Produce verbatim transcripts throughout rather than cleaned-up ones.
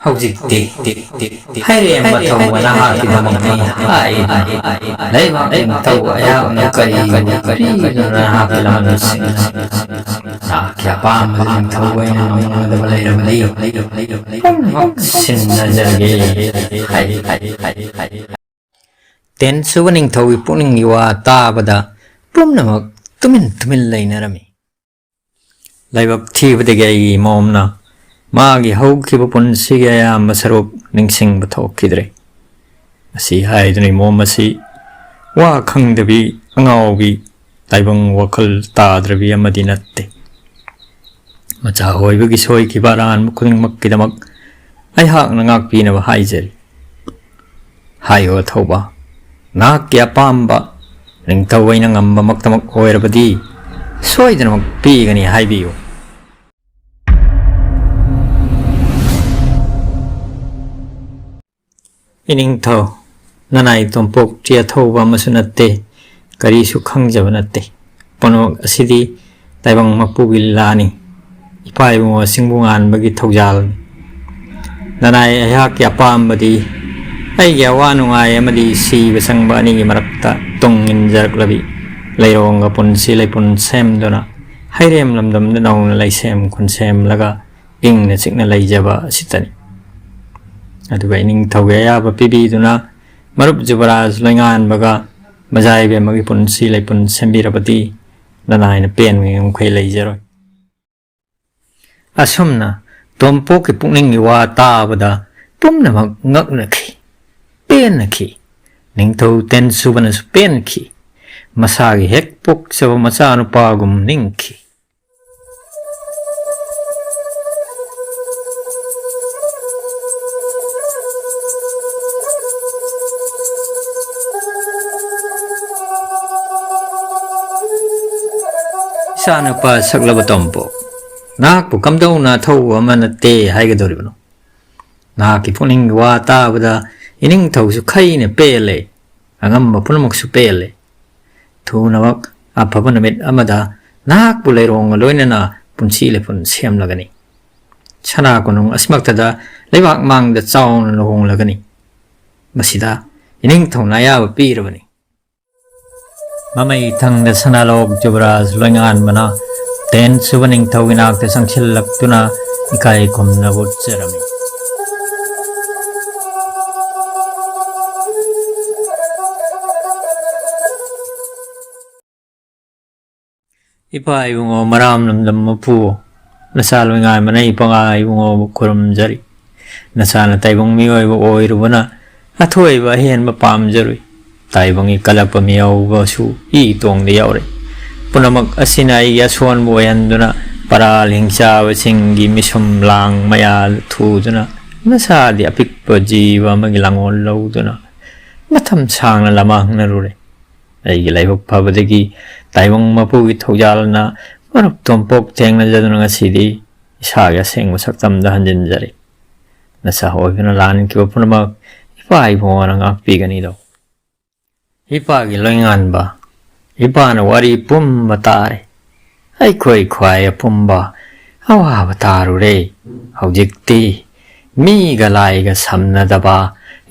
ꯍꯧꯖꯤꯛꯇꯤ ꯍꯩꯔꯦꯝꯕ ꯊꯧꯕ ꯅꯍꯥꯛꯀꯤꯗꯃꯛꯅꯤ ꯍꯥꯏ꯫ ꯂꯩꯕꯥꯛ ꯅꯤꯡꯊꯧ ꯑꯩꯍꯥꯛꯅ ꯀꯔꯤꯒꯤ ꯄꯤꯗꯨꯅ ꯅꯍꯥꯛꯀꯤ ꯂꯃꯟꯁꯤꯡ ꯅꯍꯥꯛꯀꯤ ꯑꯄꯥꯝꯕ ꯅꯤꯡꯊꯧ ꯑꯩꯅ ꯉꯝꯒꯗꯕ ꯂꯩꯔꯕꯗꯤ ꯄꯨꯝꯅꯃꯛ ꯁꯤꯟꯅꯖꯔꯒꯦ ꯍꯥꯏ꯫ ꯇꯦꯟ ꯁꯨꯕ ꯅꯤꯡꯊꯧꯒꯤ ꯄꯨꯛꯅꯤꯡꯒꯤ ꯋꯥ ꯇꯥꯕꯗ ꯄꯨꯝꯅꯃꯛ ꯇꯨꯃꯤꯟ ꯇꯨꯃꯤꯟ ꯂꯩꯅꯔꯝꯃꯤ꯫ ꯂꯥꯏꯕꯛ ꯊꯤꯕꯗꯒꯤ ꯑꯩꯒꯤ ꯏꯃꯣꯝꯅ ꯃꯥꯒꯤ ꯍꯧꯈꯤꯕ ꯄꯨꯟꯁꯤꯒꯤ ꯑꯌꯥꯝꯕ ꯁꯔꯨꯛ ꯅꯤꯡꯁꯤꯡꯕ ꯊꯣꯛꯈꯤꯗ꯭ꯔꯦ꯫ ꯑꯁꯤ ꯍꯥꯏꯗꯨꯅ ꯏꯃꯣꯝ ꯑꯁꯤ ꯋꯥ ꯈꯪꯗꯕꯤ, ꯑꯉꯥꯎꯕꯤ, ꯇꯥꯏꯕꯪ ꯋꯥꯈꯜ ꯇꯥꯗ꯭ꯔꯕꯤ ꯑꯃꯗꯤ ꯅꯠꯇꯦ꯫ ꯃꯆꯥ ꯑꯣꯏꯕꯒꯤ ꯁꯣꯏꯈꯤꯕ ꯑꯔꯥꯟꯕ ꯈꯨꯗꯤꯡꯃꯛꯀꯤꯗꯃꯛ ꯑꯩꯍꯥꯛꯅ ꯉꯥꯛꯄꯤꯅꯕ ꯍꯥꯏꯖꯔꯤ꯫ ꯍꯥꯏꯌꯣ ꯑꯊꯧꯕ, ꯅꯍꯥꯛꯀꯤ ꯑꯄꯥꯝꯕ ꯅꯤꯡꯊꯧ ꯑꯩꯅ ꯉꯝꯕꯃꯛꯇꯃꯛ ꯑꯣꯏꯔꯕꯗꯤ ꯁꯣꯏꯗꯅꯃꯛ ꯄꯤꯒꯅꯤ ꯍꯥꯏꯕꯤꯌꯨ꯫ ꯏꯅꯤꯡꯊꯧ, ꯅꯅꯥꯏ ꯇꯣꯝꯄꯣꯛꯇꯤ ꯑꯊꯧꯕ ꯑꯃꯁꯨ ꯅꯠꯇꯦ, ꯀꯔꯤꯁꯨ ꯈꯪꯖꯕ ꯅꯠꯇꯦ꯫ ꯄꯨꯝꯅꯃꯛ ꯑꯁꯤꯗꯤ ꯇꯥꯏꯕꯪ ꯃꯄꯨꯒꯤ ꯂꯤꯂꯥꯅꯤ꯫ ꯏꯄꯥ ꯏꯕꯨꯡꯉꯣꯁꯤꯡꯕꯨ ꯉꯥꯟꯕꯒꯤ ꯊꯧꯖꯥꯜꯅꯤ꯫ ꯅꯅꯥꯏ ꯑꯩꯍꯥꯛꯀꯤ ꯑꯄꯥꯝꯕꯗꯤ ꯑꯩꯒꯤ ꯑꯋꯥ ꯅꯨꯡꯉꯥꯏ ꯑꯃꯗꯤ ꯁꯤꯕ ꯆꯪꯕ ꯑꯅꯤꯒꯤ ꯃꯔꯛꯇ ꯇꯨꯡ ꯏꯟꯖꯔꯛꯂꯕꯤ ꯂꯩꯔꯣꯡꯒ ꯄꯨꯟꯁꯤ ꯂꯩꯄꯨꯟ ꯁꯦꯝꯗꯨꯅ ꯍꯩꯔꯦꯝ ꯂꯝꯗꯝꯗ ꯅꯧꯅ ꯂꯩꯁꯦꯝ ꯈꯨꯟꯁꯦꯝꯂꯒ ꯏꯪꯅ ꯆꯤꯛꯅ ꯂꯩꯖꯕ ꯑꯁꯤꯇꯅꯤ꯫ ꯑꯗꯨꯒ ꯏꯅꯤꯡꯊꯧꯒꯤ ꯑꯌꯥꯕ ꯄꯤꯕꯤꯗꯨꯅ ꯃꯔꯨꯞ ꯖꯨꯕꯔꯥꯖ ꯂꯣꯏꯉꯥꯟꯕꯒ ꯃꯖꯥ ꯏꯕꯦꯝꯃꯒꯤ ꯄꯨꯟꯁꯤ ꯂꯩꯄꯨꯟ ꯁꯦꯝꯕꯤꯔꯕꯗꯤ ꯅꯅꯥꯏꯅ ꯄꯦꯟꯕꯒꯤ ꯉꯝꯈꯩ ꯂꯩꯖꯔꯣꯏ꯫ ꯑꯁꯨꯝꯅ ꯇꯣꯝꯄꯣꯛꯀꯤ ꯄꯨꯛꯅꯤꯡꯒꯤ ꯋꯥ ꯇꯥꯕꯗ ꯄꯨꯝꯅꯃꯛ ꯉꯛꯅꯈꯤ, ꯄꯦꯟꯅꯈꯤ꯫ ꯅꯤꯡꯊꯧ ꯇꯦꯟ ꯁꯨꯕꯅꯁꯨ ꯄꯦꯟꯈꯤ꯫ ꯃꯁꯥꯒꯤ ꯍꯦꯛ ꯄꯣꯛꯆꯕ ꯃꯆꯥꯅꯨꯄꯥꯒꯨꯝ ꯅꯤꯡꯈꯤ꯫ ꯏꯆꯥꯅꯨꯄꯥ ꯁꯛꯂꯕ ꯇꯣꯝꯄꯣꯛ, ꯅꯍꯥꯛꯄꯨ ꯀꯝꯗꯧꯅ ꯑꯊꯧꯕ ꯑꯃ ꯅꯠꯇꯦ ꯍꯥꯏꯒꯗꯧꯔꯤꯕꯅꯣ? ꯅꯍꯥꯛꯀꯤ ꯄꯨꯛꯅꯤꯡꯒꯤ ꯋꯥ ꯇꯥꯕꯗ ꯏꯅꯤꯡꯊꯧꯁꯨ ꯈꯩꯅ ꯄꯦꯜꯂꯦ, ꯑꯉꯝꯕ ꯄꯨꯝꯅꯃꯛꯁꯨ ꯄꯦꯜꯂꯦ꯫ ꯊꯨꯅꯃꯛ ꯑꯐꯕ ꯅꯨꯃꯤꯠ ꯑꯃꯗ ꯅꯍꯥꯛꯄꯨ ꯂꯩꯔꯣꯡꯒ ꯂꯣꯏꯅꯅ ꯄꯨꯟꯁꯤ ꯂꯩꯄꯨꯟ ꯁꯦꯝꯂꯒꯅꯤ꯫ ꯁꯅꯥ ꯀꯣꯅꯨꯡ ꯑꯁꯤꯃꯛꯇꯗ ꯂꯩꯕꯥꯛ ꯃꯥꯡꯗ ꯆꯥꯎꯅ ꯂꯨꯍꯣꯡꯂꯒꯅꯤ꯫ ꯃꯁꯤꯗ ꯏꯅꯤꯡꯊꯧꯅ ꯑꯌꯥꯕ ꯄꯤꯔꯕꯅꯤ꯫ ꯃꯃꯩ ꯊꯪꯗ ꯁꯅꯥꯂꯣꯛ ꯖꯨꯕꯔꯥꯖ ꯂꯣꯏꯉꯥꯟꯕꯅ ꯇꯦꯟ ꯁꯨꯕ ꯅꯤꯡꯊꯧꯒꯤ ꯅꯥꯛꯇ ꯆꯪꯁꯤꯜꯂꯛꯇꯨꯅ ꯏꯀꯥꯏ ꯈꯨꯝꯅꯕ ꯎꯠꯆꯔꯝꯃꯤ꯫ ꯏꯄꯥ ꯏꯕꯨꯡꯉꯣ ꯃꯔꯥꯝ ꯂꯝꯗꯝ ꯃꯄꯨ, ꯅꯆꯥ ꯂꯣꯏꯉꯥꯟꯕꯅ ꯏꯄꯥ ꯏꯕꯨꯡꯉꯣꯕꯨ ꯈꯨꯔꯨꯝꯖꯔꯤ꯫ ꯅꯆꯥꯅ ꯇꯥꯏꯕꯪ ꯃꯤꯑꯣꯏꯕ ꯑꯣꯏꯔꯨꯕꯅ ꯑꯊꯣꯏꯕ ꯑꯍꯦꯟꯕ ꯄꯥꯝꯖꯔꯨꯏ꯫ ꯇꯥꯏꯕꯪꯒꯤ ꯀꯜꯂꯛꯄ ꯃꯤꯑꯣꯏꯕꯁꯨ ꯏ ꯇꯣꯡꯗ ꯌꯥꯎꯔꯦ꯫ ꯄꯨꯝꯅꯃꯛ ꯑꯁꯤꯅ ꯑꯩꯒꯤ ꯑꯁꯣꯟꯕ ꯑꯣꯏꯍꯟꯗꯨꯅ ꯄꯔꯥꯜ ꯍꯤꯡꯆꯥꯕꯁꯤꯡꯒꯤ ꯃꯤꯁꯨꯝ ꯂꯥꯡ ꯃꯌꯥ ꯊꯨꯗꯨꯅ ꯅꯁꯥꯗꯤ ꯑꯄꯤꯛꯄ ꯖꯤꯕ ꯑꯃꯒꯤ ꯂꯥꯡꯑꯣꯜ ꯂꯧꯗꯨꯅ ꯃꯇꯝ ꯁꯥꯡꯅ ꯂꯃꯥꯡꯅꯔꯨꯔꯦ꯫ ꯑꯩꯒꯤ ꯂꯥꯏꯕꯛ ꯐꯕꯗꯒꯤ ꯇꯥꯏꯕꯪ ꯃꯄꯨꯒꯤ ꯊꯧꯖꯥꯜꯅ ꯃꯔꯨꯞ ꯇꯣꯝꯄꯣꯛ ꯊꯦꯡꯅꯖꯗꯨꯅ ꯉꯁꯤꯗꯤ ꯏꯁꯥꯒꯤ ꯑꯁꯦꯡꯕ ꯁꯛꯇꯝꯗ ꯍꯟꯖꯤꯟꯖꯔꯦ꯫ ꯅꯆꯥ ꯑꯣꯏꯕꯅ ꯂꯥꯟꯈꯤꯕ ꯄꯨꯝꯅꯃꯛ ꯏꯄꯥ ꯏꯕꯨꯡꯉꯣꯅ ꯉꯥꯛꯄꯤꯒꯅꯤꯗꯣ꯫ ꯏꯄꯥꯒꯤ ꯂꯣꯏꯉꯥꯟꯕ, ꯏꯄꯥꯅ ꯋꯥꯔꯤ ꯄꯨꯝꯕ ꯇꯥꯔꯦ꯫ ꯑꯩꯈꯣꯏ ꯈ꯭ꯋꯥꯏ ꯑꯄꯨꯝꯕ ꯑꯋꯥꯕ ꯇꯥꯔꯨꯔꯦ꯫ ꯍꯧꯖꯤꯛꯇꯤ ꯃꯤꯒ ꯂꯥꯏꯒ ꯁꯝꯅꯗꯕ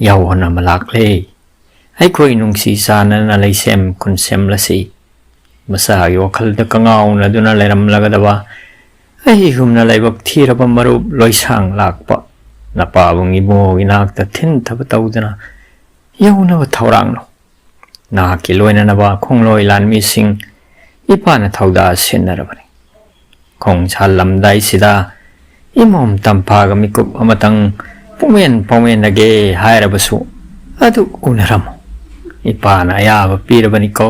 ꯌꯥꯑꯣꯟ ꯑꯃ ꯂꯥꯛꯂꯦ꯫ ꯑꯩꯈꯣꯏ ꯅꯨꯡꯁꯤ ꯆꯥꯟꯅꯅ ꯂꯩꯁꯦꯝ ꯈꯨꯟꯁꯦꯝꯂꯁꯤ꯫ ꯃꯁꯥꯒꯤ ꯋꯥꯈꯜꯗ ꯀꯉꯥꯎꯅꯗꯨꯅ ꯂꯩꯔꯝꯂꯒꯗꯕ ꯑꯩꯒꯨꯝꯅ ꯂꯥꯏꯕꯛ ꯊꯤꯔꯕ ꯃꯔꯨꯞ ꯂꯣꯏꯁꯥꯡ ꯂꯥꯛꯄ ꯅꯄꯥꯕꯨꯡ ꯏꯕꯨꯡꯉꯣꯒꯤ ꯅꯥꯛꯇ ꯊꯤꯟꯊꯕ ꯇꯧꯗꯨꯅ ꯌꯧꯅꯕ ꯊꯧꯔꯥꯡꯂꯣ꯫ ꯅꯍꯥꯛꯀꯤ ꯂꯣꯏꯅꯅꯕ ꯈꯣꯡꯂꯣꯏ ꯂꯥꯟꯃꯤꯁꯤꯡ ꯏꯄꯥꯅ ꯊꯧꯗꯥ ꯁꯤꯟꯅꯔꯕꯅꯤ꯫ ꯈꯣꯡ ꯁꯥꯜꯂꯝꯗꯥꯏꯁꯤꯗ ꯏꯃꯣꯝ ꯇꯝꯐꯥꯒ ꯃꯤꯀꯨꯞ ꯑꯃꯇꯪ ꯄꯨꯡꯃꯦꯟ ꯄꯥꯎꯃꯦꯟꯅꯒꯦ ꯍꯥꯏꯔꯕꯁꯨ ꯑꯗꯨ ꯎꯅꯔꯝꯃꯨ꯫ ꯏꯄꯥꯅ ꯑꯌꯥꯕ ꯄꯤꯔꯕꯅꯤꯀꯣ꯫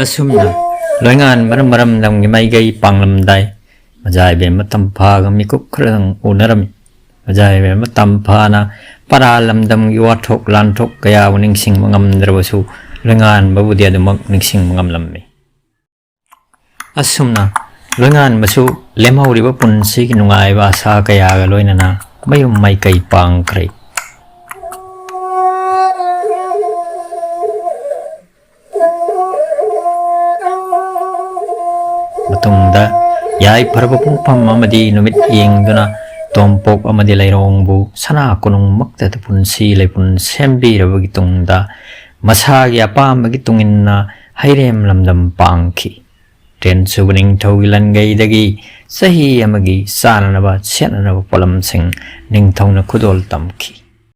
ꯑꯁꯨꯝꯅ ꯂꯣꯏꯉꯥꯟꯕꯅ ꯃꯔꯝꯗꯝꯒꯤ ꯃꯥꯏꯀꯩ ꯄꯥꯡꯂꯝꯗꯥꯏ, ꯃꯖꯥ ꯏꯕꯦꯝꯃ ꯇꯝꯐꯥꯒ ꯃꯤꯀꯨꯞ ꯈꯔꯗꯪ ꯎꯅꯔꯝꯃꯤ꯫ ꯃꯖꯥ ꯏꯕꯦꯝꯃ ꯇꯝꯐꯥꯅ ꯄꯔꯥ ꯂꯝꯗꯝꯒꯤ ꯋꯥꯊꯣꯛ ꯂꯥꯟꯊꯣꯛ ꯀꯌꯥꯕꯨ ꯅꯤꯡꯁꯤꯡꯕ ꯉꯝꯗ꯭ꯔꯕꯁꯨ, ꯂꯣꯏꯉꯥꯟꯕꯕꯨꯗꯤ ꯑꯗꯨꯃꯛ ꯅꯤꯡꯁꯤꯡꯕ ꯉꯝꯂꯝꯃꯤ꯫ ꯑꯁꯨꯝꯅ ꯂꯣꯏꯉꯥꯟꯕꯁꯨ ꯂꯦꯝꯍꯧꯔꯤꯕ ꯄꯨꯟꯁꯤꯒꯤ ꯅꯨꯡꯉꯥꯏꯕ ꯑꯁꯥ ꯀꯌꯥꯒ ꯂꯣꯏꯅꯅ ꯃꯌꯨꯝ ꯃꯥꯏꯀꯩ ꯄꯥꯡꯈ꯭ꯔꯦ꯫ ꯇꯨꯡꯗ ꯌꯥꯏꯐꯔꯕ ꯄꯣꯛꯐꯝ ꯑꯃꯗꯤ ꯅꯨꯃꯤꯠ ꯌꯦꯡꯗꯨꯅ ꯇꯣꯝꯄꯣꯛ ꯑꯃꯗꯤ ꯂꯩꯔꯣꯡꯕꯨ ꯁꯅꯥ ꯀꯣꯅꯨꯡꯃꯛꯇꯗ ꯄꯨꯟꯁꯤ ꯂꯩꯄꯨꯟ ꯁꯦꯝꯕꯤꯔꯕꯒꯤ ꯇꯨꯡꯗ ꯃꯁꯥꯒꯤ ꯑꯄꯥꯝꯕꯒꯤ ꯇꯨꯡꯏꯟꯅ ꯍꯩꯔꯦꯝ ꯂꯝꯗꯝ ꯄꯥꯡꯈꯤ꯫ ꯇꯔꯦꯠꯁꯨꯕ ꯅꯤꯡꯊꯧꯒꯤ ꯂꯟꯒꯩꯗꯒꯤ ꯆꯍꯤ ꯑꯃꯒꯤ ꯆꯥꯅꯅꯕ ꯁꯦꯠꯅꯅꯕ ꯄꯣꯠꯂꯝꯁꯤꯡ ꯅꯤꯡꯊꯧꯅ ꯈꯨꯗꯣꯜ ꯇꯝꯈꯤ꯫